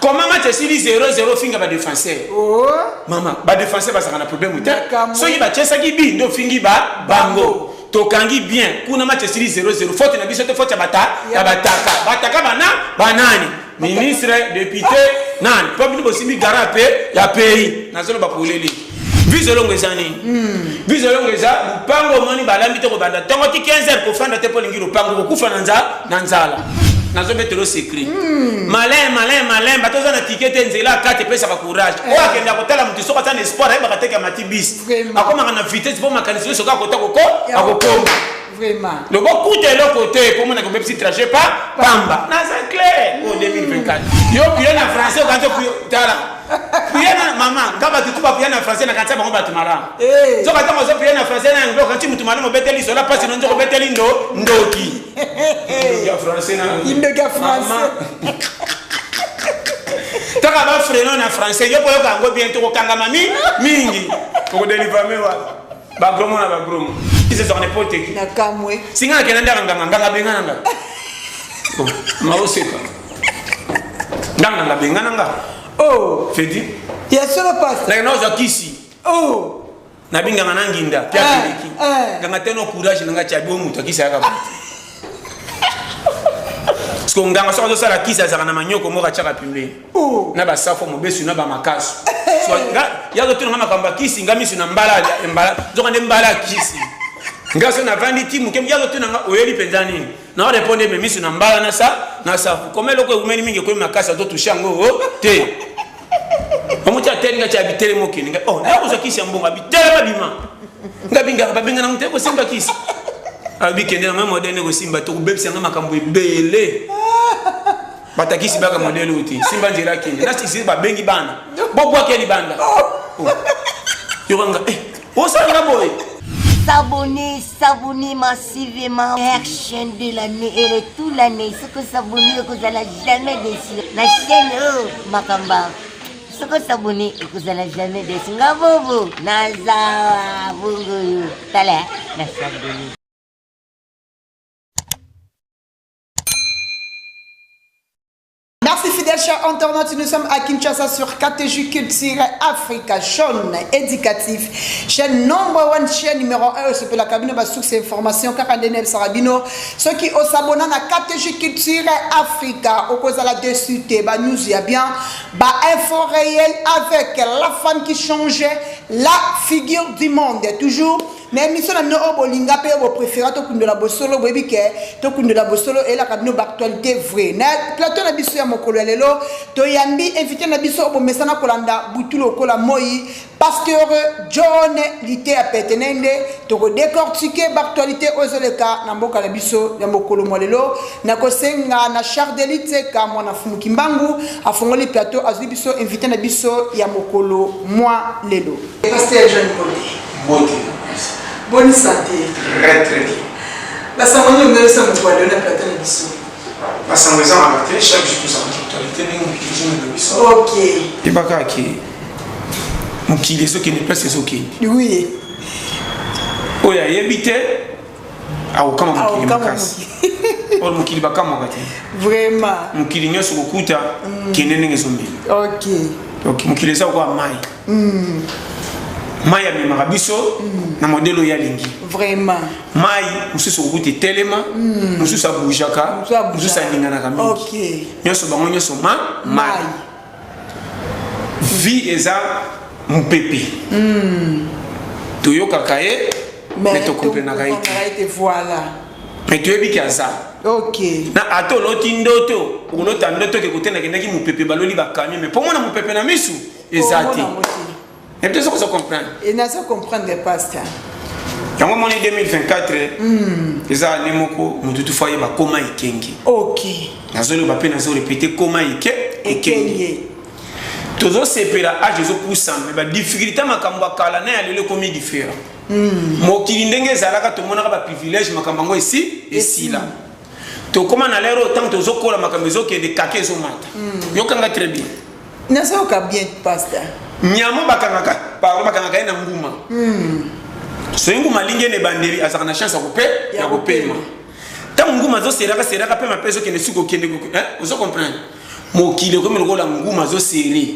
Comment match esili 0-0 finga ba défenseur? Oh. Mama, ba défenseur bazaka na problème te. Makambo. Soki batiesaki bi nde ofingi ba bango. Tokangi bien kuna match esili 0-0 faute na biso te faute ya bata ya bataka. Bataka bana banani? Ministre, député, nani? Po bino bosimbi gara pe ya pays. Nazoloba polele. Vizolongo eza nini? Vizolongo eza lupango omoni balambi te kobanda ntongo ti 15 heures kofanda te mpo olingi lupango kokufa na nza na nzala. Nazobetelo secret. Malin malin malin bato oza na ticket te nzela kati epesaka courage. Oyo akenda kotala motu soki aza na espoir ayebaka te ke amati bis. Vraiment. Akomaka na vitesse mpo makanisi nyonso kaka kota koko akokoma. Vraiment. Lobo kuta eloko te mpo monaka obebisi trajet pa pamba. Naza clair o 2024. Yo prier na français okanisi tala. Prier na mama, nga bato tu ba prier na français na kanisa bango bato malamu. Eh. Nzoka ntango ozo prier na français na anglais okanisi mutu malamu obeteli sola pasi no nzoka obeteli ndo ndoki. Ndoki ya français na anglais. Ndoki ya français. Mama. Taka ba freno na français yo koyoka yango bien tokokangama mi mingi. Okodelivame wapi? Bagromo na bagromo. Ezalaka n'importe qui. Na kamwe. Singa nakenda ndaka nganga nganga bengana nga. Oh, maoseka. Nganga nga bengana nga. Oh. Fedi. Ya solo pasteur. Nakenda kozwa kisi. Oh. Nabinganga na nginda pe Eh, apeleki. eh. Nganga te no courage na nga tia bo moto akisi ayaka boye. Parce que nganga soki azosala kisi azalaka na manyoko moko atiaka pembeni. Oh. Na basafo mobesu na bamakasu. So, nga ya kotuna nga makambo ya kisi nga misu na mbala ya mbala nzoka nde mbala ya kisi. Nga so navandi ti moke ya kotuna nga oyebi mpenza nini? Na répondre me misu na mbala na sa na safu. Koma eloko eumeli mingi ekomi makasi azotouche yango oh, te. Omuti ateli nga tia bitele mokili nga oh nakozwa kisi ya mbongo abitelema bima. Nga bingaka babengana moto ekosimba kisi. Abikende na mwa modèle ekosimba tokobebisa nga makambo ebele. Batakisi baka modèle oyo te. Simba nzela akende. Na sisi babengi bana. Bobwake libanda. Oh. Yoka nga eh osala nga boye. S'abonner, s'abonner massivement. Meilleure chaîne de l'année et de toute l'année. Ce que s'abonner, vous n'allez jamais déçu. La chaîne, oh, Makamba. Ce que s'abonner, vous n'allez jamais déçu. Ngabobo, Nazawa, Bunguyu. Tala, na s'abonner. Merci fidèles chers internautes, nous sommes à Kinshasa sur KTJ Culture Africa, chaîne éducatif, chaîne number one, chaîne numéro 1, c'est la cabine de source information, kaka ndene Sarabino, ceux qui au s'abonnent à KTJ Culture Africa, au cause la dessus, ba news ya bien, ba info réelle avec la femme qui change la figure du monde, toujours. Na émission na bino oyo bolinga mpe oyo bopréféra tokundola bosolo, boyebi ke tokundola bosolo eyelaka bino baactualité vrai. Na plateau na biso ya mokolo ya lelo toyambi invité na biso oyo bomesana kolanda butu lokola moi, pasteur John Liteya Petenende. Tokodécortiquer baactualité oyo ezoleka na mboka na biso ya mokolo mwa lelo. Nakosenga na Chardeli Tseka mwana Fumu Kimbangu afongoli plateau, azwi biso invité na biso ya mokolo mwa lelo. Pasteur John Bote. Mbote. Bonne santé. Très très bien. Basango nini omelisa moto ya lelo na plateau na biso? Basango ezangaka te, chaque jour tozalaka na actualité ndenge mokili ezomema biso. Ok. Yebaka ke mokili ezokende place ezokende. Oui. Oyo ayebi te akokama mokili Akokama makasi. Oyo mokili bakamwaka te. Vraiment. Mokili nyonso kokuta kende ndenge ezomema. Ok. Donc mokili eza lokola mai. Mai amemaka biso na modèle oyo alingi. Vraiment. Mai mosusu okokuta etelema, mosusu abougeaka, Mosusu abougeaka. mosusu aninganaka mingi. Ok. Nyonso bango nyonso ma mai. Mai. Vie eza mopepe. Toyokaka ye, mais tokomprenaka ye te. tokomprenaka ye te, voilà. Mais toyebi ke aza. Ok. Na ata oloti ndoto, okolota ndoto ke kote nakendaki mopepe baloli bakami, mais mpo mona mopepe na misu eza te. Omona yango te. Et peut-être ozo comprendre. Et nazo comprendre pasteur. Yango moni 2024 eza année moko motu tufa yeba koma ekenge. Ok. Nazoloba pe nazo répéter koma eke ekenge. Ekenge. Tozosepela âge ezopusa, mais ba difficulté makambo ya kala na ya lelo ekomi différent. Mokili ndenge ezalaka tomonaka ba privilège makambo yango esi esila. Tokoma na lero tant tozokola makambo ezokende kake ezomata. Yokanga très bien. Nazoyoka bien pasteur. Nyama bakangaka, pardon, bakangaka ye na nguma. Soki nguma alingi ye na ebandeli, azalaka na chance ya Ya ya kopema. kopema. Ntango nguma azoselaka, selaka pema mpe ezokende suki okende, hein, ozo comprendre. Mokili ekomi lokola nguma azosere.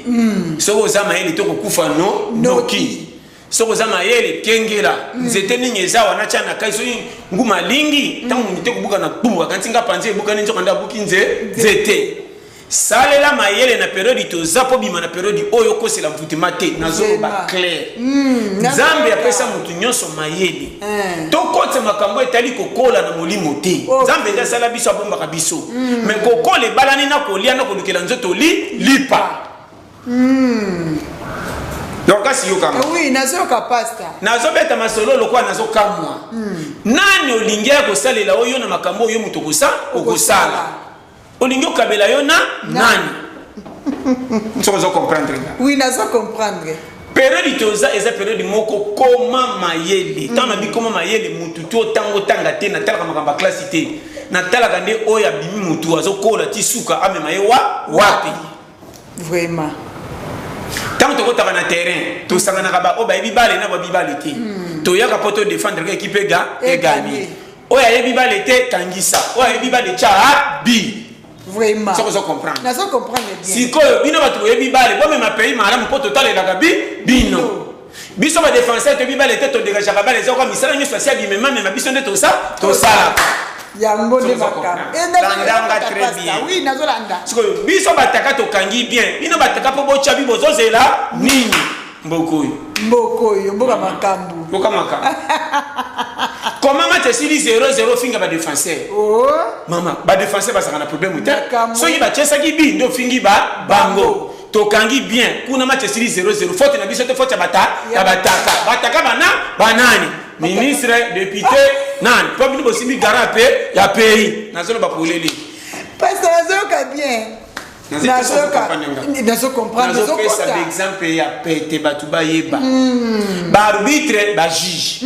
Soki oza mayele te, okokufa no noki. Soki oza mayele, kengela. Nzete nini eza wana, tya na kai. Soki nguma alingi, ntango moto te kobuka na kbu, akanisi nga panzi ebukani, nzoka nde abuki nzete. Salela mayele na periode toza, mpo bima na periode oyo okosela mvutema te. Nazoloba clair. Nzambe apesa motu nyonso mayele. Tokotisa makambo etali kokola na molimo te. Nzambe nde asala biso, abombaka biso. Mais kokola ebalani na kolia, na kolukela nzoto lipa. Donc kasi yokanga. Oui, nazoyoka, pasteur. Nazobeta masolo lokola nazokamwa. Nani olingi ya kosalela oyo na makambo oyo moto okosala? Olingi okabela yo na nani? Soki ozo comprendre nga. Oui, nazo comprendre. Periode toza eza periode moko koma mayele. Ntango na bikoma mayele, mutu to ntango otanga te, natalaka makambo ya klasi te, natalaka nde oyo abimi, mutu azokola ti suka amema ye wa wapi. Vraiment. Ntango tokotaka na terrain, tosanganaka baoyo bayebi bale na babi bale te. Toyaka mpo todefendre ka ekipe eganye. Oyo ayebi bale te, kangisa. Oyo ayebi bale, tya bi. Vraiment. Soki ozo comprendre. Nazo comprendre bien. Sikoyo bino bato boyebi bale, bomema pays malamu, mpo totalelaka bino. Biso badefenseur toyebi bale te, todegageaka bale. Eza kwa misala nyonso asi abimemamema, biso nde tosalaka. Yango nde makambo. Landanga très bien. Oui, nazolanda. Sikoyo biso bataka tokangi bien, bino bataka mpo botya bi, bozozela nini? Mboka oyo. Mboka oyo, mboka makambo. Mboka makambo. Koma match esili 0-0, finga badefenseur. Oh. Mama, badefenseur bazalaka na problème te. Makambo. Soki batiesaki bi nde ofingi ba bango. Tokangi bien kuna, match esili 0-0, faute na biso te, faute ya bata ya bataka. Bataka bana banani? Ministre, député, nani? Mpo bino bosimbi garant pe ya pays. Nazoloba polele. Pasteur, nazoyoka bien. Nazo comprendre. Nazopesa baexemple ya pete, bato bayeba. Baarbitre, bajuge,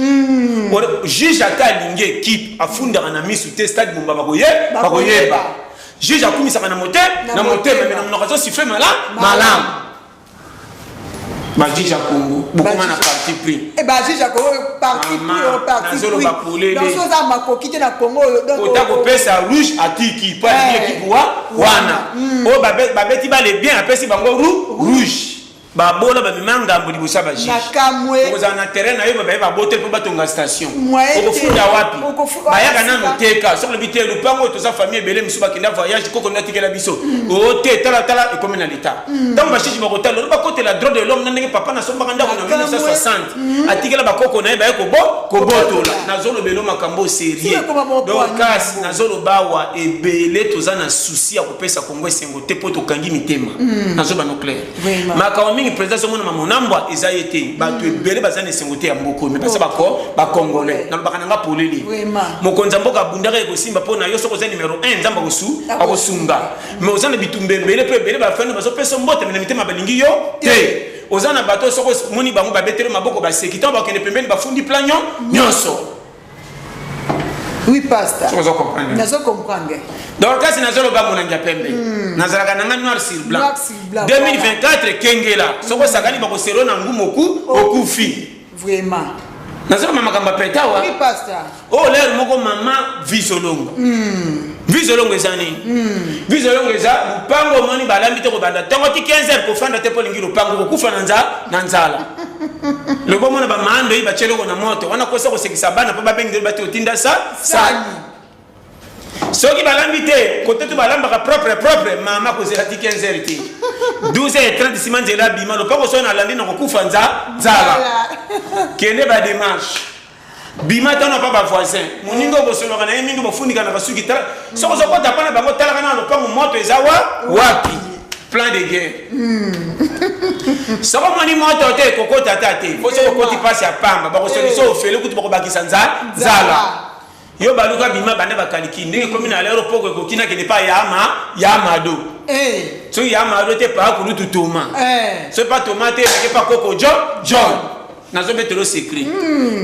juge ata alingi équipe, afundaka na misu te. Stade momba bakoyeba. Juge akumisaka na motema, me na monoko azosiffle malamu. Bajuge ya Congo bokoma na parti pris. Bajuge ya Congo, parti pris, parti pris. Donc oza makoki te na Congo oyo. Ota kopesa rouge, atiki po alingi ekipe wa wana. Oyo babeti bale bien, apesi bango rouge. Babola bamema ngambo liboso ya bajuge. Okozala na terrain na yo, baye babote mpo batonga station, okofunda wapi? Bayaka nano teka. Soki olobi te, lupango oyo toza famille ebele, mosusu bakenda voyage, koko nde atikela biso o te. Tala tala, ekomi na leta. Ntango bajuge bakotala, olobi bakotela droit de l'homme na ndenge papa nasombaka ndako na 1960, atikela bakoko na ye, baye kobotola. Nazolobela makambo sérieux. Donc kasi nazoloba awa, ebele toza na souci ya kopesa Kongo esengo te, mpo tokangi mitema. Nazoba no clair. Makambo mingi président azomona mamonambwa eza ye te. Bato ebele baza na esengo te ya mboka oyo, me baza bacongolais. Nalobaka nanga polele, mokonzi ya mboka abundaka ekosimba mpo na yo. Soki oza numero 1, Nzambe akosunga. Me oza na bitumba ebele, mpo ebele bafani bazopesa mbote, me na mitema balingi yo te. Oza na bato, soki omoni bango babeteli maboko, baseki. Ntango bakende pembeni, bafundi plan nyonso. Oui, pasteur. Soki ozo comprendre. Nazo comprendre. Donc kasi nazoloba molangi ya pembe, nazalaka nanga noir sur blanc. Noir sur blanc. 2024, kengela. Soki osakani, bakoselo na ngumu, okufi. Vraiment. Nazoloba makambo ya pete awa. Oui, pasteur. Oyo lere moko mama visolongo. Visolongo eza nini? Visolongo eza lupango. Omoni balambi te, kobanda ntongo ti 15 heures, kofanda te mpo olingi lupango, kokufa na nzala. Lobo omona bamando oyi batie eloko na moto wana, kosa kosekisa bana mpo babengi bati otinda sa sani. Soki balambi te, kote to balambaka propre propre, mama kozela ti 15 heures te, 12 heures 30 nsima nzela abima lopango. Soki nalandi, na kokufa nzala. Kende badémarche, bima tano pa bavoisin, moninga okosolaka na ye mingi, bofundika na basuki. Tala, soki ozokota mpa na bango, talaka na lopango, moto eza wa wapi, plan de guerre. Soki omoni moto te, kokota ata te, po soki okoti, mpasi ya pamba. Bakosolisa ofele kutu, bakobakisa nzala. Yo baluka bima, banda bakaliki ndenge ekomi na lero, poko ekoki nakende pa ya mado. Soki ya mado te, pa kulutu Toma. Soki pa Toma te, nake pa koko John. Nazobetelo secret.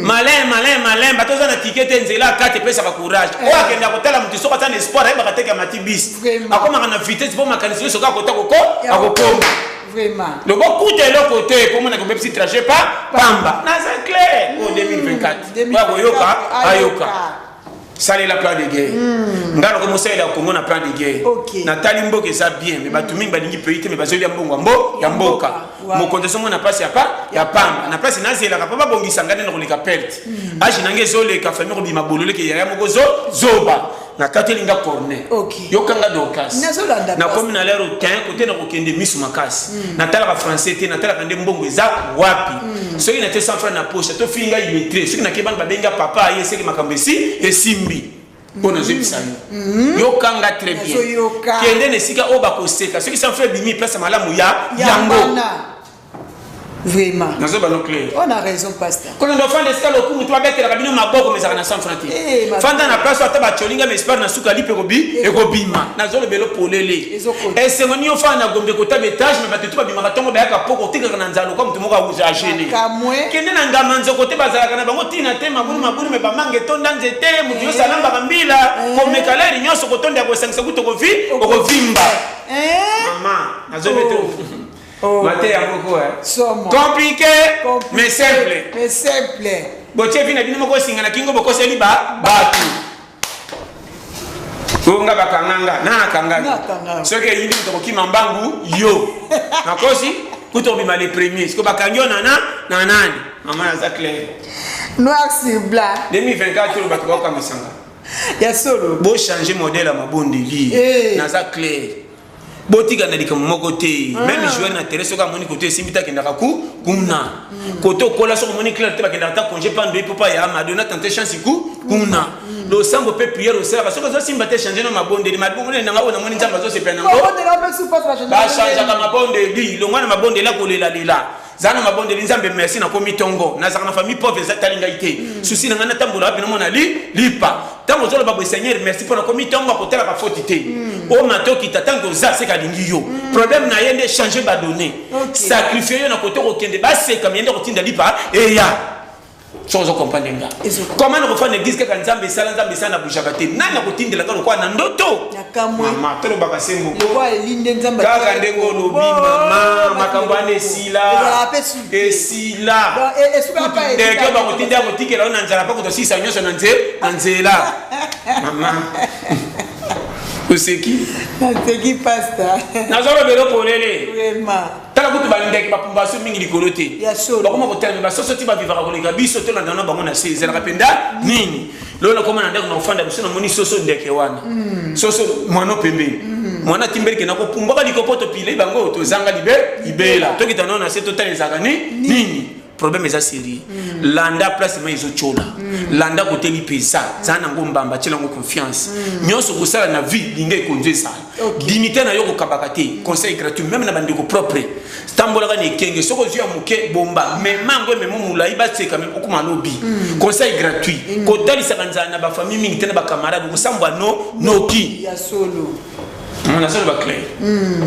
Malin malin malin, bato oza na tike te, nzela akati epesaka courage. Oyo akenda kotala motu, soki aza na espoir, ayebaka teke amati bis, akomaka na vitesse, mpo makanisi nyonso kaka kota koko akokoma. Lobo kuta eloko te, mpo monaka obebisi trajet pa pamba. Naza clair. Oyo 2024, oyo akoyoka, ayoka. Salela plan de guerre. Nga nako mosalela Congo na plan de guerre. Natali mboka eza bien, mais bato mingi balingi pays te, mais bazolia mbongo mbo ya mboka. Mokonzi azomona mpasi ya pa ya pamba na place nazelaka mpo babongisa ngai nde nakoleka perte. Age na ngai ezoleka, famille kobima bololeke yaya moko zo zoba nakateli nga cornet. Yokanga Dorcas, nakomi na lero tin kote na kokende miso makasi. Natalaka français te, natalaka nde mbongo eza wapi. Soki natie 100 francs na poche, tofingi ngai illettré. Soki nake bana babengi nga papa, aye seki makambo esi esimbi mpo nazoyebisa yo. Yokanga très bien, kende na esika oyo bakoseka. Soki 100 francs ebimi, place malamu ya yango. Vraiment. Nazoba no clair. On a raison, pasteur. Kono ndo fanda esika lokumu to babetelaka bino maboko, mezalaka na 100 francs te. Fanda na place ata batiolinga, mais espoir na suka lipe ekobi ekobima. Nazolobela polele. Esengo ni ofanda na Gombe kota étage, mais bato tu babimaka ntongo, bayaka poko, otikaka na nzala lokwa moto moko agene. Kende na ngama nzoko te, bazalaka na bango ntina te, mabulu mabulu, mais bamanga etonda nzete, moto nyonso alambaka mbila komeka lere nyonso kotonda ya kosangisa kutu okovi okovimba. Mama, nazobete. Oh. Mateya moko compliqué, mais simple. Mais simple. Botie vi na bino moko osinga na kingo, bokoseli ba bato oyo nga bakanganga na nakangaki. Soki eyindi, moto akokima mbangu, yo nakosi kuta obima le premier. Siko bakangi yo nana na nani? Mama, naza clair. Noir sur blanc. 2024 oyo bato bakokamisanga. Ya solo. Bochange modèle ya mabondeli. Naza clair, botika na likambo moko te. Même joueur na terrain, soki amoni kote esimbi te, akendaka ku kuna kote okola. Soki omoni clair te, bakendaka ta congé pando epopa ya madonna tente chance ku kuna. Losambo mpe prière osalaka, soki ozosimba te, change no mabondeli. Mabondeli nanga oyo namoni Nzambe azosepela nango, bachangeaka mabondeli. Longwa na mabondeli akolelalela, zala na mabondeli: Nzambe, merci, nakomi ntongo, nazalaka na famille pauvre, eza tali ngai te. Susi na ngai, natambola wapi, namona li lipa. Ntango ozoloba boye: Seigneur, merci mpo nakomi ntongo, akotalaka foti te. Omata okita, ntango oza seka alingi yo. Problème na ye nde change badonnées, sacrifie yo na kote kokende, baseka ye nde kotinda lipa eya. Soki ozo comprendre nga, comment nakofanda église kaka Nzambe esala, Nzambe esala, na bougeaka te, nani akotindelaka lokola na ndoto? Mama, tolobaka se moko kaka ndenge olobi. Mama, makambo wana esila, esila. Ndeke bakotinda ya kotikela yo na nzala mpo kotosisa nyonso na nzela. Mama, oseki. Naseki, pasteur. Nazolobela polele. Tala kutu bandeke bapumba so mingi likolo te, bakoma kotelema. Basoso ti bavivaka koleka biso, tolanda na bango na se. Ezalaka mpenza nini? Lelo nakoma na ndako na kofanda biso, namoni soso ndeke wana, soso mwana pembeni, mwana timbelike na kopumbaka likopo, topile bango, tozanga libe libela. Tokita nao na se, totala ezalaka ni nini. Problème eza série. Landa place mai ezotyola, landa koteli mpenza, zala nango mbamba, tiela yango confiance. Nyonso kosala na vie, linga ekonzo ezala dignité na yo, kokabaka te. Conseil gratuit, même na bandeko propre, tambolaka na ekenge. Soki ozwi ya moke, bomba, mema yango, emema molai, baseka me okoma lobi. Conseil gratuit, kotalisaka nzala na bafamille mingi te, na bacamarade, okosambwa no noki. Ya solo. Nazoloba clair.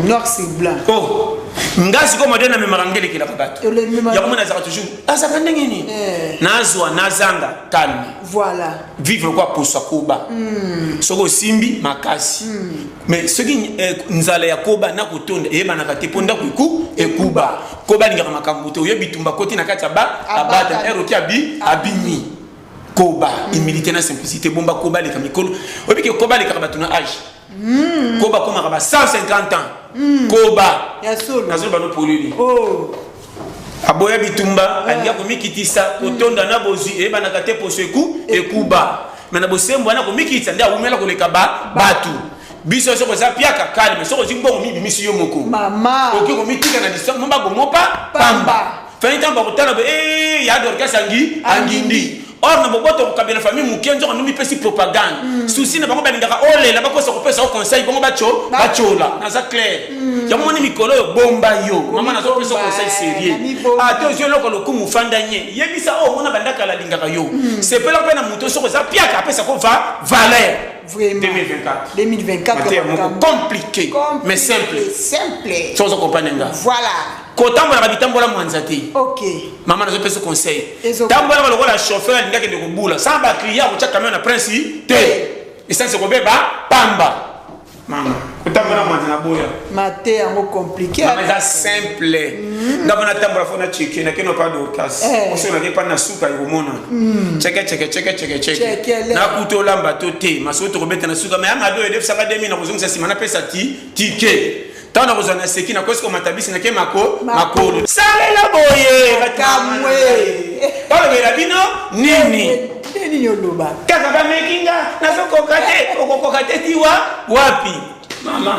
Noir sur blanc. Oh, nga sikoyo modèle namemaka, ngelekelaka bato yango mona azalaka toujours, azalaka ndenge nini, nazwa nazanga calme. Voilà. Vivre kwa poso koba, soki osimbi makasi, mais soki nzala ya koba na kotonda eyebanaka te, mpo ndako eku ekuba. Koba alingaka makambo te, oyebi bitumba koti na kati ya ba abata eroki abi abimi. Koba humilité na simplicité, bomba. Koba aleka mikolo, oyebi ke koba alekaka bato na age. Koba komaka ba 150 ans, koba. Nazoloba no polele. Aboya bitumba, alingi komikitisa. Kotonda na bozwi eyebanaka te, poso eku ekuba, mais na bosembo wana komikitisa nde awumela koleka ba bato. Biso soki oza piaka, calme. Soki ozwi mbongo mibimisi yo moko, okoki komitika na distance mo bagomopa pamba. Fani ntango bakotala bo ya Dorcas angi angindi, or na boboto kokabela famille moke, nzoka ndo mipesi propagande. Susi na bango, balingaka olela, bakosa kopesa o conseil bongo baco baciola. Naza clair, yango moni mikolo oyo bomba yo. Mama, nazopesa conseil sérieux. Ate ozwi eloko lokumu, fanda nye, yebisa oyo omona bandakala alingaka yo, sepela mpe na moto. Soki oza piaka, apesa ko va valeur. 2024. 2024 moko compliqué mais simple. Simple. Soki ozo comprendre nga. Voilà. Kotambolaka bitambola mwanza te. Mama, nazopesa conseil: tambolaka lokola chauffeur alingi akende kobula sans baclient, akotya camion na prince te, essence ekobeba pamba. Mama. Kotambola mwanza na boya. Mate yango compliqué. Mama eza simple. Nga mpo natambola fo na cheke nakende pa Dorcas. Oso nake pa na suka ekomonana. Cheke cheke cheke cheke cheke. Chekele. Nakuta olamba to te masolo tokobeta na suka me amado edefisanga 2000 nakozongisa nsima napesa ti tike ntango nakozwa na seki nakosi komata bisi nake mako makolo salela boye Kamwe. balobela bino nini? Nde nini oloba? Kaka bameki nga nazokoka te, okokoka te tiwa wapi mama?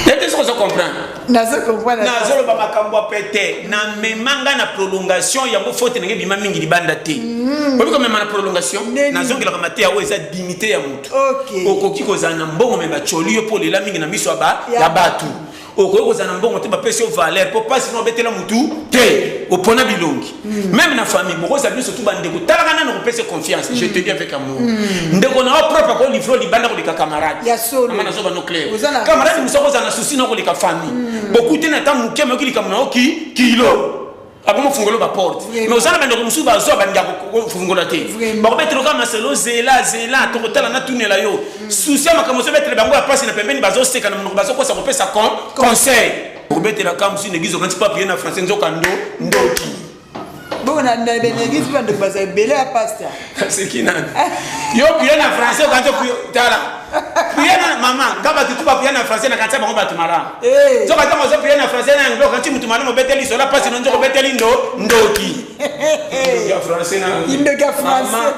Nete soki ozo comprendre. Nazo comprendre. Nazoloba makambo ya pete, namema nga na prolongation yango faute ndenge ebima mingi libanda te. Oyebi komema na prolongation? Nini? Nazongelaka mateya oyo eza dignité ya motu. Ok. Okoki kozala na mbongo me bacoli yo mpo olela mingi na miso ya Ya ya bato. Okoki kozala na mbongo te, bapesi yo valeur mpo mpasi na obetela motu te, opona bilongi. Même na famille bokozala biso tu bandeko, talaka nano kopesa confiance. Je te dis avec amour, ndeko na yo propre akolivre libanda koleka camarade. Ya solo. Mama, nazoba no clair. Oza na Camarade mosu akozala na susi na koleka famille. Bokute na ta moke moyoki likambo na yo ki kilo akomofungola baporte. Vraiment. Mais oza na bandeko mosusu bazwa bandeko kofungola te. Vraiment. Bakobetela kaka masolo, zela zela, tokotala natunela yo susi ya makambo. Ozobetela bango ya pasi na pembeni, bazoseka na monoko, bazokosa kopesa conseil. Okobetela ka mosusu na église, okanisi pape ye na français, nzoka ndo ndoki. Bongo na benegisi mpe bandeko baza ebele ya pasteur. Seki nani? Yo prier na français, okanisi tala prier na mama nga bato tu baprier na français na kanisa bango bato malamu. Eh. Nzoka ntango ozo prier na français na anglais, okanisi mutu malamu, obeteli sola pasi no, nzoka obeteli ndo ndoki. Ndoki ya français na Ndoki ya français. Mama.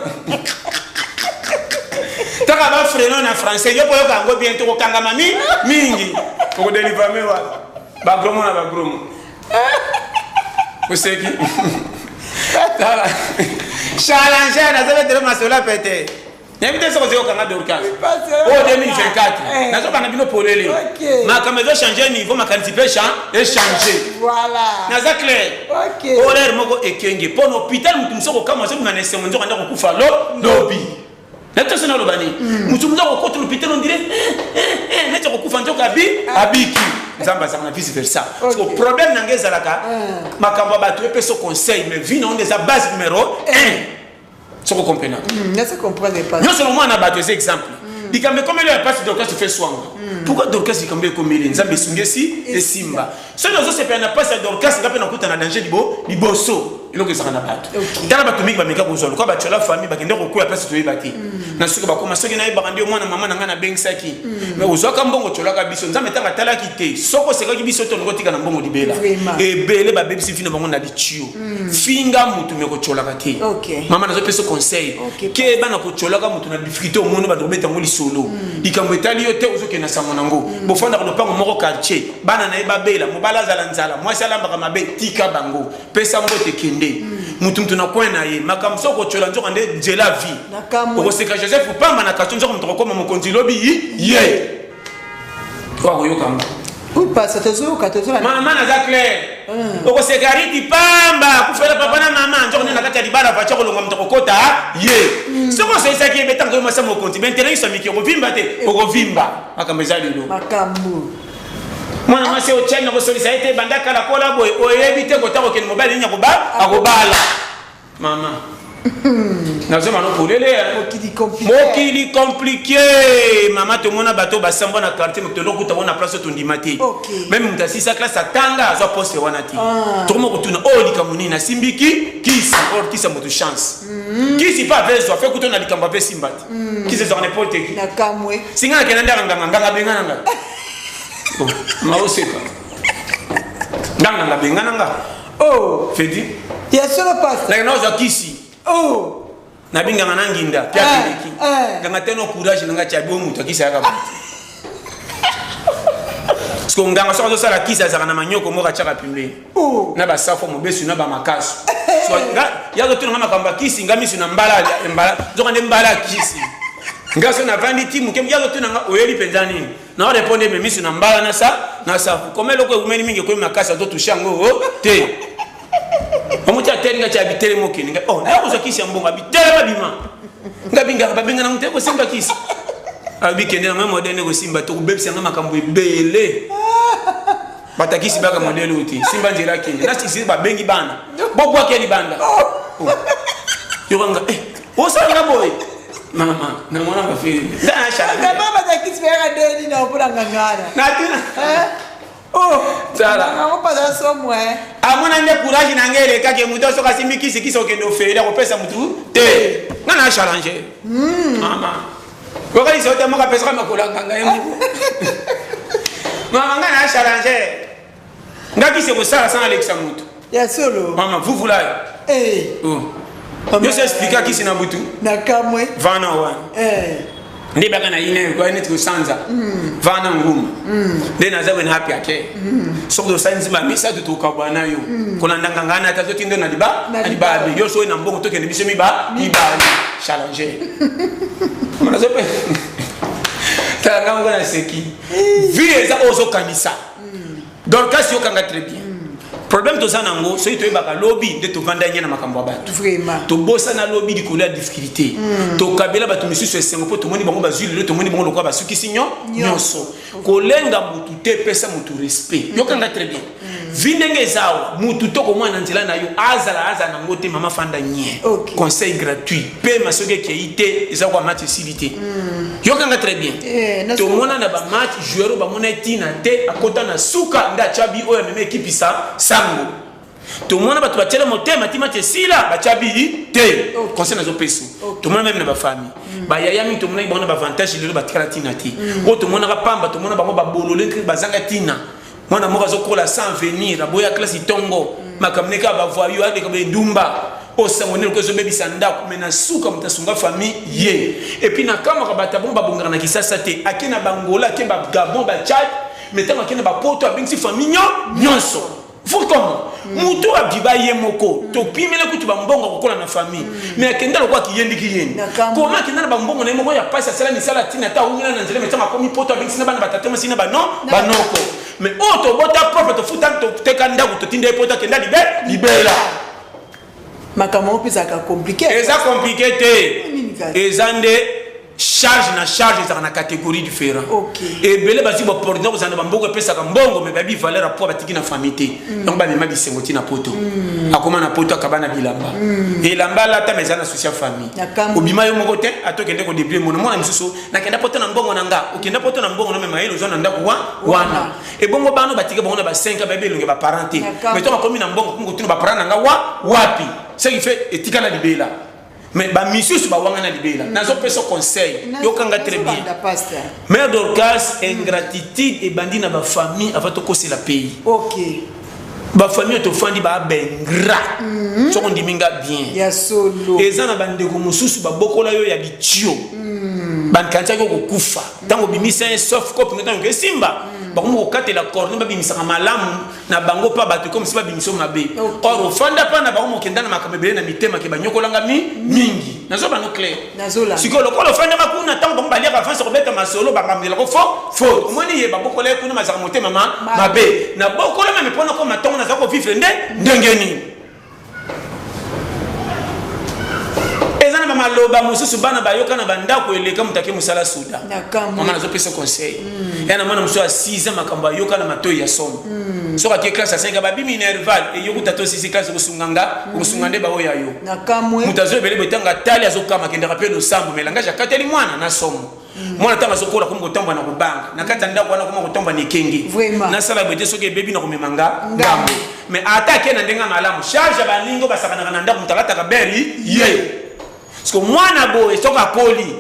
Taka bafreno na français, yo mpo yoka yango bien, tokokangama mi mingi, okodelivrame wana bagromo na bagromo oseki. Tala challenger, nazobetela masolo ya pete, nayebi te soki ozoyokanga Dorcas. Oyo 2024 Eh. nazobanda bino polele. Ok. Makambo ezochange niveau, makanisi mpe echange. Voilà. Naza clair. Ok. Horaire moko ekenge mpo na hôpital, motu mosu okokama azobima na esengo, nzoka nde kokufa lo lobi. Nayebi te so naloba nini. Motu mosu akokota na hôpital, on dirait neti akokufa, nzoka abi abiki. Nzambe azalaka na vice versa. Parce que problème na ngai ezalaka makambo ya bato epesa conseil, mais vie na ngo nde eza base numéro 1, soko comprena. Nazo comprendre pas. Nyonso na mwana bato eza exemple. Likambo ekomeli oyo mpasi, Dorcas fe swanga. Pourquoi Dorcas likambo ekomeli? Nzambe esungi esi esimba. Soki ozosepela na mpasi ya Dorcas, nga mpe nakuta na danger liboso. Eloko ezalaka na bato. Tala bato mingi bameka kozwa lokola batiola famille, bakende kokwea place toyeba te. Na soki bakoma, soki nayebaka nde mwana mama na ngai nabengisaki, mais ozwaka mbongo, tiolaka biso. Nzambe ntango atalaki te, soki osekaki biso te, olingi otika na mbongo libela. Vraiment. Ebele babebisi vi na bango na litio. Finga motu me kotiolaka te. Ok. Mama, nazopesa conseil. Ok. Ke bana kotiolaka motu na difficulté, omoni bato kobeta yango lisolo, likambo etali yo te, ozokende na sango nango. Bofandaka lopango moko, quartier, bana na ye babela, mobali azala nzala, mwasi alambaka mabe, tika bango, pesa mbote, kende mutu mutu na coin na ye. Makambo soki okotiola, nzoka nde nzela vie. Na kamwe. Okoseka Joseph pamba na quartier, nzoka moto akokoma mokonzi lobi ye oyo akoyoka ngo. Oui, pasteur, tozoyoka, tozolanda. Mama, naza clair. Okoseka riti pamba akufela papa na mama, nzoko nde na kati ya libala faci akolonga, moto akokota ye. Soki osolisaki ye betango yo mwasi ya mokonzi, baintere nyonso ya miki, okovimba te, okovimba. Makambo eza lelo. Makambo. Mwana mwasi otyani na kosolisa ye te, banda kala kola boye, oyebi te kota kokende mobali nini akobala. Mama, nazoma no polele. Mokili compliqué. Mokili compliqué, mama. Tomona bato basambwa na quartier, moto tokuta wana place oyo tondima te. Ok. Même moto asisa classe, atanga, azwa poste wana te. Ah. Tokoma kotuna oyo likambo nini asimbiki kisi or kisi ya moto chance. Kisi mpe avezwa fe kuto na likambo ape simba te. Kisi ezwaka n'importe qui. Na kamwe. Singa nakenda ndaka nganga, nganga bengana nga. Oh, maoseka nganga nga bengana nga. Oh. Fedi. Ya solo, pasteur. Nakenda ozwa kisi. Oh. Nabinganga na nginda mpe Eh, apeleki eh. nganga te no courage nanga tia bio moto akisi ayaka boye, parce que nganga soki azosala kisi, azalaka na manyoko moko atiaka pembeni. Oh. Na basafo mobesu na bamakasu. So, ye azotuna nga makambo ya kisi, nga misu na mbala mbala, nzoka nde mbala ya kisi. Nga so navandi ti moke, ye azotuna nga oyeli mpenza nini, na orépondre me misu na mbala na sa na safu. Koma eloko ekumeli mingi, ekomi makasi, azotouche yango o te. Omuti ateli nga ti abitelemi, okende nga oh, nakozwa kisi ya mbongo, abitelema bima nga bingaka babengana moto ekosimba kisi, abikende na ngai modèle ekosimba, tokobebisa nga makambo ebele. Batakisi baka modèle oyo te, simba nzela akende nasisi, babengi bana bobwaki ya libanda. Oh. Yokanga eh, osalanga boye. Mama, namona bafilme. Vraiment bazakisi bayaka ndeni na mpona ngangana. Natuna. Oh, Tala. yango mpenza somo eh. Amona nde courage na ngai elekaki moto soki asimbi kisi kisi okende ofele akopesa motu te. Nga na challenge. Mama. Okanisa ote moko apesaka makolo ya nganga ye moko. Mama nga na challenge. Nga kisi ekosala sana alekisa motu. Ya solo. Mama vuvulayo. Eh. Oh. Nyonso explika kisi na butu. Na kamwe. Vana wana. Eh. Nde baka na ine kwa neti kosanza. Vana nguma. Nde naza wena happy ake. Soki tosali nzimba misato tokabwana yo. Kolanda nganga na ata totindo na liba Na na libabe. Yo soki na mbongo tokende biso miba mibale. Challenge. Mona zo pe. Tala nga moko na seki. Vie eza oyo ozokanisa. Dorcas yokanga très bien. Problème toza nango soki toyebaka lobi nde tovanda nye na makambo ya bato. Vraiment. Tobosana lobi likolo ya difficulté. Tokabela bato misusu esengo mpo tomoni bango bazwi lelo, tomoni bango lokola basukisi nyonso. Kolenga mutu te, pesa mutu respect. Yokanga très bien. Vi ndenge eza awa, mutu to komona na nzela na yo, azala azala nango te, mama fanda nye. Ok. Conseil gratuit. Pema soki ekei te, eza kwa match esili te. Yokanga très bien. Eh, Tomona na ba match joueur oyo bamona etina te, akota na suka nde atya bi oyo amema ekipe sa sango. Tomona bato batiela motema ti match esila batya bi te. Ok. Conseil nazopesa. Ok. Tomona meme na bafamille. Bayaya mingi tomonaki bango na baavantage lelo batikala ntina te. Oyo tomonaka pamba, tomona bango babolole bazanga ntina. Mwana moko azokola sans venir, aboya classe ntongo. Makambo ne kaka bavoyu, aleka bendumba. Osango nde lokola ezobebisa ndako, mais na suka moto asunga famille ye. Et puis na kamaka bato bongo babongaka na Kisasa te. Ake na Bangola, ake ba Gabon, ba Tchad, mais ntango ake na bapoto abengisi famille nyonso. Faut comment? Mutu abiba ye moko, topimela kutu bambongo akokola na famille. Mais akenda lokola kiyendi kiyendi. Na kambo. Comment akenda na bambongo na ye moko ya pasi asala misala tina ata awumela na nzela, mais ntango akomi poto abengisi na bana batata mwasi na banoko. Mais oyo tobota propre, tofuta, toteka ndako, totinda ye poto akenda libela. Makambo moko ezalaka compliqué. Eza compliqué te. Nini kaka? Eza nde charge na charge ezalaka na catégorie différent. Ok. Ebele bazwi baporte kozala na bambongo epesaka mbongo, mais bayebi valeur ya poids batiki na famille te. Donc bamema bisengo ti na poto. Akoma na poto akaba na bilamba. Elamba alata mais eza na souci ya famille. Na kambo. Obima yo moko te, ata okende kodeplie mono. Mwana misusu, nakenda poto na mbongo na nga. Okenda poto na mbongo na mema ye ozwa na ndako wana. Ebongo bano batika bango na ba 5 ans bayebi elongi ya ba parents te. Na kambo. Mais ntango akomi na mbongo, akomi kotuna ba parents na nga wapi. Ce qui fait etikala libela. Mais ba misusu ba wanga na libela. Nazo pesa conseil. Yokanga très bien. Nazolanda, pasteur. Mère Dorcas, ingratitude ebandi na ba famille avant tokosela pays. Ok. Ba famille tofandi ba bengra. Soko ndiminga bien. Ya solo. Eza na bandeko mosusu babokola yo ya bitio. Bankantiaki kokufa. Tango bimisa un soft copy ntango esimba. Bakomi kokatela cordon babimisaka malamu na bango pa bato comme si babimiso mabe. Ok. Or ofanda pa na bango mokenda na makambo ebele na mitema ke banyokolanga mingi. Nazo bano clair. Nazolanda. Sikoyo lokola ofandaka kuna ntango bango baliaka avance kobeta masolo bakamdelako fo. Omoni ye babokola ye kuna mazaka motema mabe. Na bokola meme mpona koma ntongo naza kovivre nde ndenge nini. Eza na bamaloba mosusu bana bayoka na bandako eleka moto ake mosala soda. Na kamwe. Mama nazopesa conseil. Ya na mwana mosusu ya 6 ans makambo ayoka na matoi ya somo. Soki ake classe ya 5 babi minerval eyokuta to 6 classe kosunga nga, kosunga nde baoyo ya yo. Na kamwe. Moto azo ebele boye ntango atali azokama akendaka mpe losambo, mais langage akateli mwana na somo. Mwana ntango azokola akomi kotambola na kobanga. Na kati ya ndako wana akomi kotambola na ekenge. Vraiment. Nasala boye te soki ebebi na komema nga Ngambo. ngambo. Mais ata ake na ndenge ya malamu, charge ya baninga oyo basakanaka na ndako moto alataka beri ye. Parce que mwana boye soki akoli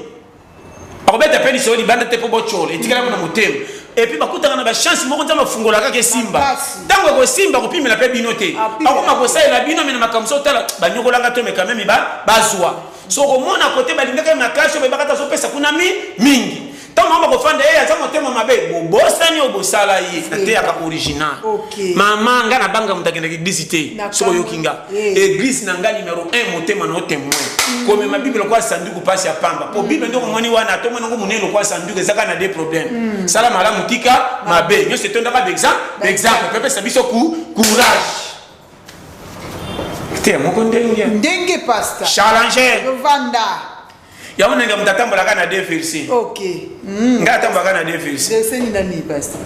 akobeta pe lisolo libanda te po botyola etikala na motema. Et puis bakutaka na ba chance moko nzambe afungola kaka esimba. Makasi. Ntango ekosimba kopimela pe bino te. Apimela. Akoma kosalela bino mais na makambo so otala banyokolanga to mais quand même bazwa. So komona kote balingaka ye makasi oyo bayebaka te azopesa kuna mingi. Ntango mama bakofanda ye aza motema mabe, bobosani oyo bosala ye. Nateyaka original. Ok. Mama nga na banga moto akendaka église te. Na Soki oyoki nga. Eh. Église na nga numéro 1 motema na yo témoin. Komema Bible lokola sanduku pasi ya pamba. Po Bible ndoko moni wana, to moni ngo monene lokola sanduku, ezaka na des problèmes. Sala malamu tika mabe. Nyonso etondaka d'exemple. Pepesa biso courage. Te moko ndenge. Ndenge pasteur. Challenger. Vanda. Ya onenga moto atambolaka na deux versets. Ok. Nga atambolaka na deux versets. Verset ni nani pasteur?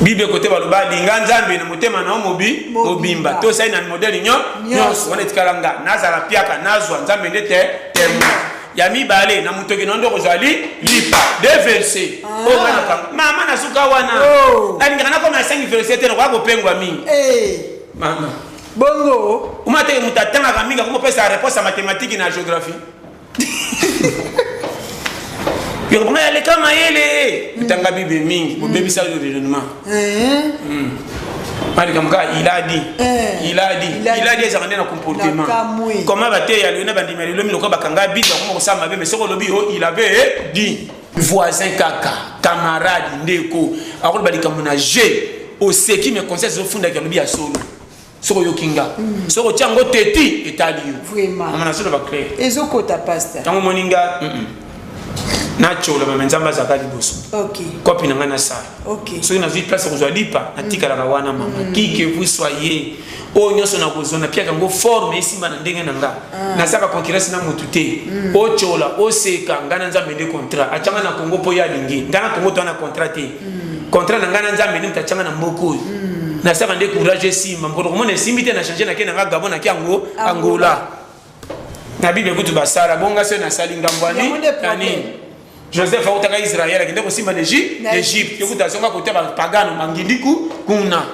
Bible kote baloba linga Nzambe na motema na yo Mobimba. mobimba. Tosali na modèle Nyonso. nyonso. Wana etikala nga. Nazala piaka, nazwa Nzambe nde témoin. Ya mibale, na motoki na yo nde okozwa li lipa. Deux versets. Oyo nga nakanga. Mama nasuka wana. Oh. Nalingaka nakoma na 5 versets te, nakoya kopengwa mingi. Eh. Mama. Bongo. Omona te moto atangaka mingi akomopesa réponse ya mathématique na géographie. Yoko nga aleka mayele. Otanga Bible mingi, bobebisa yo raisonnement. Eh. Malika muka il a dit. Eh. Il a dit. Il a Il a dit. dit ezalaka nde na comportement. Nakamwe. Comment bateya lelo na bandimi ya lelo minoko bakanga Bible bakoma kosala mabe, mais soki olobi oh, il avait dit. Voisin kaka, camarade, ndeko, akoloba likambo na jeu, oseki mais conscience ezofundaki alobi ya solo. Soki oyoki nga, soki otia yango teti, etali yo. Vraiment. Mama na solo ba clair. Ezokota pasteur. Tango omoni nga, natyola mama Nzambe azalaka liboso. Ok. Kopi na nga nasala. Ok. Soki nazwi place ya kozwa lipa, natikalaka wana mama. Qui que vous soyez, oyo nyonso nakozwa, napiaka yango forme esimba na ndenge na nga. Nasalaka concurrence na motu te. Otyola, oseka, nga na Nzambe nde contrat. Atianga na Congo mpo ye alingi. Nga na Congo toza na contrat te. Contrat na nga na Nzambe nde moto atianga na mboka oyo. Nasalaka nde courage esimba. Mokolo komona esimbi te, na change nake na nga Gabon, nake yango Angola. Na Bible kutu basala bonga soki nasali ngambo ya Yango nde nini? Ya problème. nini? Joseph autaka Israël akende kosimba na Égypte, Na Égypte. Yokuta azonga kote ba pagano bangindiku kuna.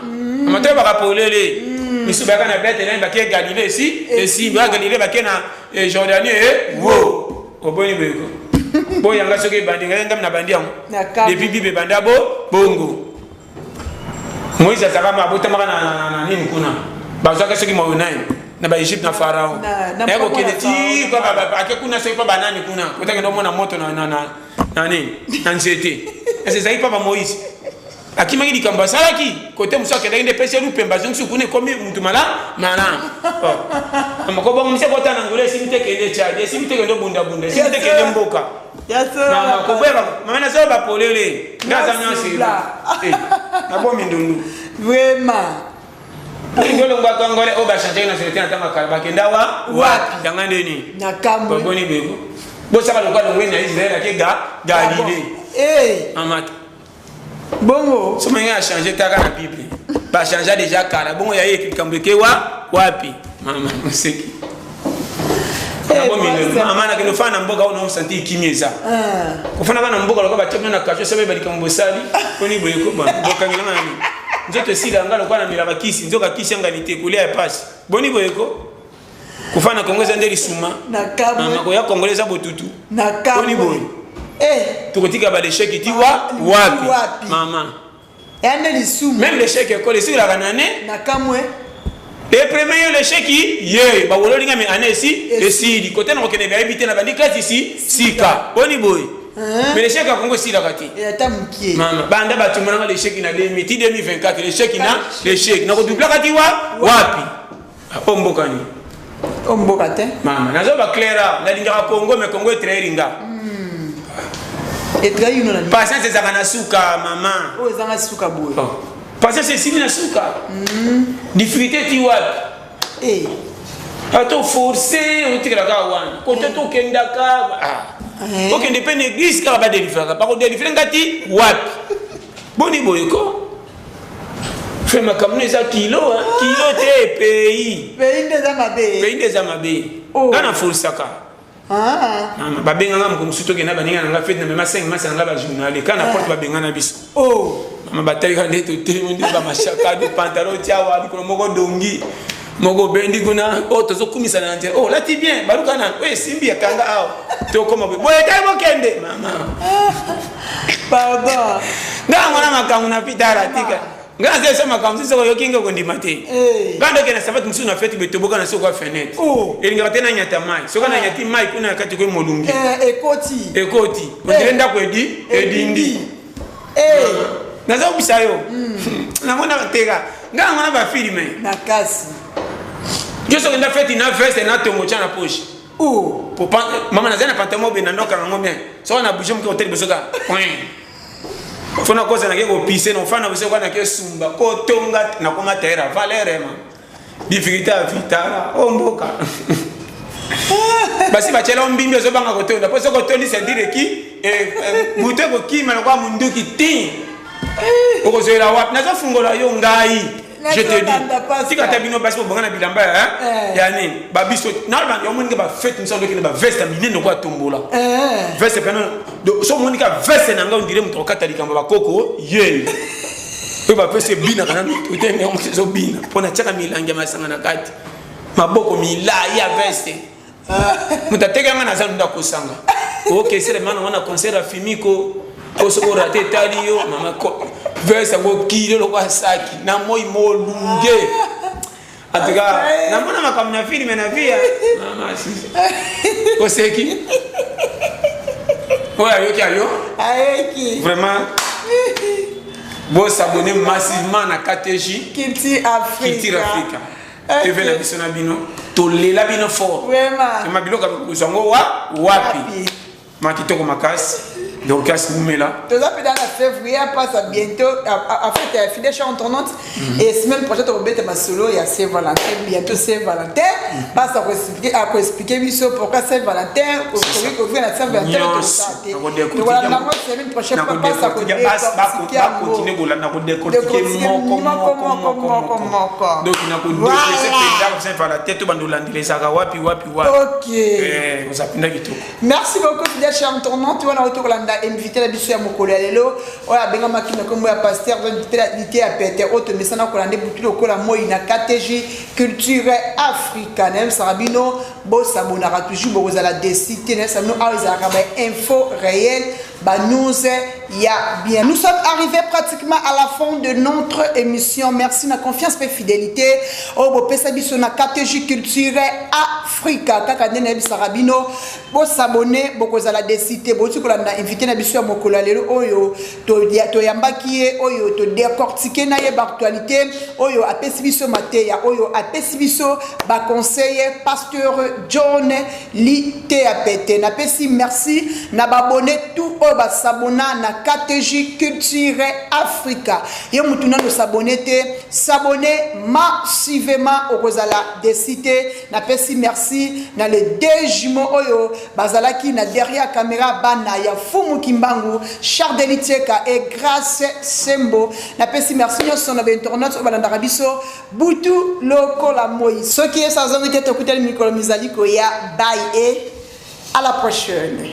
Matoyo bakapolele. Misu bayaka na Bethléem bake Galilée esi, esi ba Galilée bake na Jordanie wo. Oboni boyeko. Boyanga soki ebandi ngai ngam na bandi yango. Na kamwe. Depuis Bible ebanda bo bongo. Moïse azalaka ma abotamaka na nini kuna. Bazwaka soki moyo naye na ba Égypte na Pharaon. Na Naye moko kokende na ti Pharaon. kwa ba, ba, ake kuna soki pa banani kuna. Kotaki ndo mona moto na nini? Na nzete. Ese ezalaki pa ba Moïse. Akimaki likambo asalaki, kote mosusu akendaki nde pesi ye lupemba, azongisi kuna ekomi mutu malamu. Oh. Moko bongo mse kota na Angola, esimbi te kende Tchad, esimbi te kende bunda bunda, esimbi te kende mboka. Ya solo. Mama, koboya ba, mama na solo ba polele. Nga za Merci, nyonso. Bla. Eh, na bomi ndundu. Vraiment. Ndolo ngwa kongole o ba changer nationalité na tanga kala bakenda wa Wapi? Yanga ndeni. Na kamwe. Baboni beko. Bosaka lokola longwe na Israël ake ga Galilée. Eh. Mama. Bongo. Somo nga changer taka na Bible. Ba changer déjà kala. Bongo ya ye likambo ke wa wapi? Mama museki. Eh, Nabo mingi. pasteur. Mama na kendo fana mboka ono santi kimia eza. Ah. Kofana bana mboka lokola batie bino na kasho sobe balikambo bosali. Poni boye ko ba. Bokangela na nini? Nzoto esila nga lokola na melaka kisi, nzoka kisi yanga ni te, kolia ya pasi. Boni boye ko? Kofana Congo eza nde lisuma. Na kamwe. Mama koya Congo eza botutu. Na kamwe. Boni boye. Eh. Tokotika ba l'échec ti wa wapi? Wapi? Mama. Ya nde lisumu. Même l'échec ekole esilaka na ne? Na kamwe. Le premier l'échec ye ba wololi nga mais année esi Esi. esili. Kote na kokende ba yebi te na bandi classe ici sika. Boni boye. Hein? Mais l'échec ya Congo esilaka te. Eh, ata mokie. Mama, banda bato monanga l'échec na 2000, ti 2024, l'échec na l'échec. Na kodoublaka ti wa wapi? O mboka ni. O mboka te. Mama, nazo ba clair, nalingaka Congo mais Congo etrahir nga. Etrahir no na nini? Patience ezalaka na suka, mama. Oyo ezanga suka boye. Oh. Patience esili na suka. Difficulté ti wapi? Eh. Ato forcer otikelaka wana. Kote tokendaka, ah. Eh. Okende pe na église kaka ba délivraka. Bako délivrer nga ti wapi? Boni boye ko? Frère, makambo eza kilo, hein? Kilo te pays. Pays nde eza mabe. Pays nde eza mabe. Oh. Nga na forçaka. Ah. Mama, babenganga moko mosusu tokenda baninga na nga fete na mema 5 masa na nga ba journal kana Ah. porte babengana biso. Oh. Mama batalika nde totelemi nde ba mashaka du pantalon tiawa likolo moko dongi. Moko bendi kuna oh tozokumisa na nzela. Oh lati bien baluka na oyo esimbi akanga awa. Tokoma boye. Boye tayi bokende mama. Pardon. Nga ngona makambo na pitara tika. Nga nze so makambo soko yoki ngo kondima te. Eh. Nga ndoke na sapatu mosusu na fete betoboka na soko ya fenêtre. Oh. Elingaka te na nyata mai. Soki na nyati mai kuna kati ko molungi. Eh, ekoti. Ekoti. Ondire ndako edi, edindi. Eh. Naza kobisa yo. Namona teka. Nga namona ba filme. Na kasi. Yo soki nda fete na veste na tongo tia na poche. Oh. Pour mama naza na pantalon be na ndoka nango bien. Soki na bouger moke hotel bosoka. Point. Fona kosa na ke ko pisser no fana bosoka na ke sumba ko tonga na koma terre valeur ma. Difficulté à vitala o mboka. Basi bachela mbimbi ozobanga kotonda po soko tondi ceinture ki buto kokima lokwa munduki ti. Okozwela wapi? Nazofungola yo ngai. Je te dis, tika ata bino basi bobonga na bilamba eh. ya nini babiso naomoni ka bafete mosu alokende baveste ya minene lokola tombola eh. Veste pena so omoni ka veste na ngai ondire moto akokata likambo bakoko ye oyo bapesi ebinaka na mitu te ndenge moto ezobina mpo natiaka milangi ya masanga na kati maboko milai ya veste. Moto ateki yanga naza nda kosanga okesele mana wana concert ya fimiko po soki orate etali yo mama veste yango kilo lokola saki na moi molunge. En tout cas, namona makambo na filme na vie mama oseki oyo ayoki ayo ayoki. Vraiment, bosabonne massivement na KTJ Culture Africa. Culture Africa TV na biso na bino, tolela bino fort. Vraiment. Biloko kozwa yango wa wapi? Ma kitoko makasi, Dorcas Mumela. Toza mpe dans la février, passe bientôt en fait, fidèle chère tournante, et semaine prochaine tokobeta masolo ya Saint Valentin. Bientôt Saint Valentin, passe akoexpliquer biso pourquoi Saint Valentin, okoki kovia na Saint Valentin. Tokolanda yango semaine prochaine, passe akodécortiquer kolanda kodécortiquer moko moko moko moko. Donc nakodécortiquer mpenza Saint Valentin to bando olandela ezalaka wapi wapi wapi. Ok. Oza mpenza kitoko. Merci beaucoup, fidèle chère tournante. Wana oyo tokolanda invité na biso ya mokolo ya lelo oyo abengamaki na nkombo ya pasteur Lite ya Pete, oyo tomesana kolanda butu lokola moi na KTG Culture Africa. Nayebisaka bino, bosabonaka toujours, bokozala déçus te. Nayebisa bino, awa ezalaka bainfo réel, banews ya bien. Nous sommes arrivés pratiquement à la fin de notre émission. Merci na confiance mpe fidélité oyo bopesa biso na KTG Culture Africa. Kaka nde nayebisaka bino, bosabonner, bokozala déçus te. Bouti kolanda invité na biso ya mokolo ya lelo oyo toyambaki ye, oyo todécortiquer na ye baactualité, oyo apesi biso mateya, oyo apesi biso baconseil, pasteur John Liteya Pete. Napesi merci na baabonnés tout oyo basabona na KTG Culture Africa. Ye mutu nano s'abonner te, s'abonner massivement, okozala déçu te. Napesi merci na les deux jumeaux oyo bazalaki na derrière caméra, bana ya Fumu Kimbangu, Chardeli Tieka et Grâce Sembo. Napesi merci nyonso na bainternet oyo balandaka biso butu lokola moi. Soki esa azongi te, tokutani mikolo mizali koya. Bye et à la prochaine.